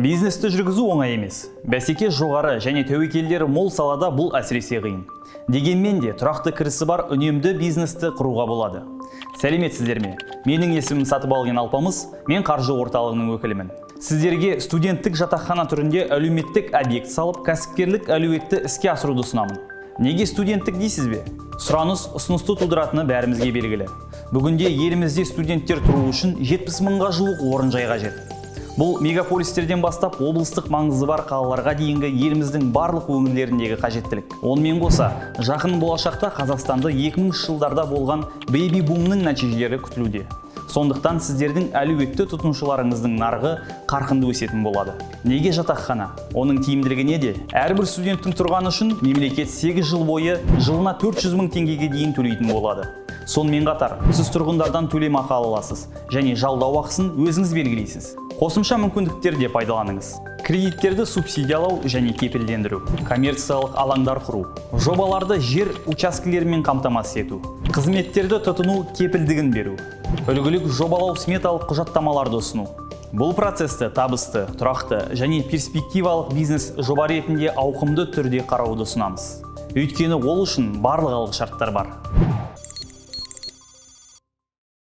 Бизнесті жүргізу оңай емес. Бәсеке жоғары және тәуекелдері мол салада бұл әсіресе қиын. Дегенмен де тұрақты кірісі бар үнемді бизнесті құруға болады. Сәлеметсіздер ме? Менің есімім Сатыбалдин Алпамыс, мен қаржы орталығының өкілімін. Сіздерге студенттік жатақхана түрінде әлеуметтік объект салып, кәсіпкерлік әлеуетті іске асыруды ұсынамын. Неге студенттік дейсіз бе? Сұраныс ұсынысты тудыратыны бәрімізге белгілі. Бүгінде елімізде студенттер тұру үшін 70 мыңға жуық орын жай қажет. Бұл мегаполистерден бастап облыстық маңызы бар қалаларға дейінгі еліміздің барлық өңірлеріндегі қажеттілік. Онымен қоса, жақын болашақта Қазақстанды 2000 жылдарда болған бэби бумның нәтижелері күтілуде. Сондықтан сіздердің әлеуетті тұтынушыларыңыздың нарығы қарқынды өсетін болады. Неге жатақхана? Оның тиімділігі неде? Әрбір студенттің тұрғаны үшін мемлекет 8 жыл бойы жылына 400 мың теңгеге дейін төлейтін болады. Сонымен қатар, сіз тұрғындардан төлемақы ала аласыз және жалдау ақысын өзіңіз белгілейсіз. Қосымша мүмкіндіктер де пайдаланыңыз. Кредиттерді субсидиялау және кепілдендіру, коммерциялық алаңдар құру, жобаларды жер учаскелерімен қамтамасыз ету, қызметтерді тұтыну кепілдігін беру, үлгілік жобалау сметалық құжаттамаларды ұсыну. Бұл процесті табысты, тұрақты және перспективалық бизнес жоба ретінде ауқымды түрде қарауды ұсынамыз. Өйткені ол үшін барлық алғышарттар бар.